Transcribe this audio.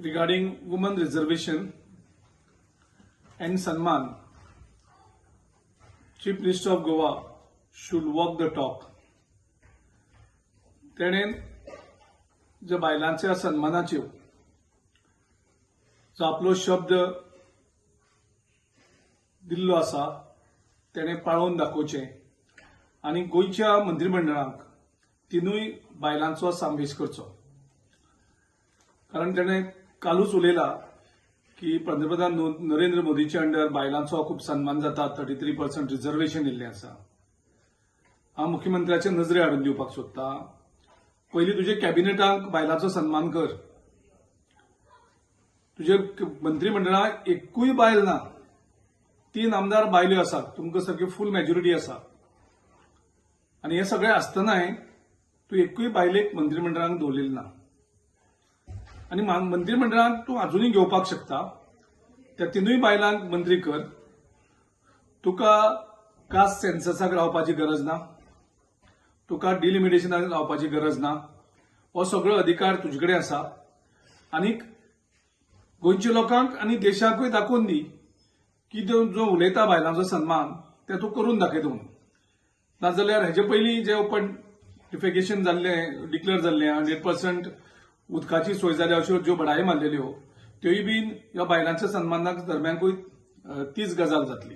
Regarding woman reservation and Sanman, Chief Minister of Goa should walk the talk. तेणेन ज्या बायलांच्या सन्मानाच्यो जो आपलो शब्द दिल्लो आसा, तेणें पाळोवन दाखोवचें आनी गोंयच्या मंत्रीमंडळाक तिनूय बायलांचो समावेश करचो, कारण तेणें कालूच उलयला की पंतप्रधान नरेंद्र मोदीच्या अंडर बायलांचो खूब सन्मान जाता, 33% रिझर्वेशन दिल्लें आसा. हांव मुख्यमंत्र्याचे नजरे हाडून दिवपाक सोदता, पयलीं तुजे कॅबिनेटाक बायलांचो सन्मान कर. तुजे मंत्रीमंडळाक एकूय बायल ना. तीन आमदार बायल्यो आसात. तुमकां सारकी फूल मॅजॉरिटी आसा आनी हें सगळें आसतनाय तूं एकूय बायलेक मंत्रीमंडळाक दवरलेली ना. आनी मंत्रीमंडळात तूं अजुनूय घेवपाक शकता. त्या तिनूय बायलांक मंत्री कर. तुका कास्ट सेन्ससाक रावपाची गरज ना, तुका डिलिमिटेशनाक रावपाची गरज ना. हो सगळो अधिकार तुजे कडेन आसा. आनीक गोंयच्या लोकांक आनी देशाकूय दाखोवन दी की तो जो उलयता बायलांचो सन्मान, ते तूं करून दाखयता म्हणून. नाजाल्यार हेजे पयलीं जे ओपन डिफेकेशन जाल्लें, डिक्लेअर जाल्लें, 100% उदकाची सोय जाल्या अश्यो ज्यो बडायो मारलेल्यो, त्योय बीन ह्या बायलांच्या सन्मानाक दरम्यानकूय तीच गजाल जातली.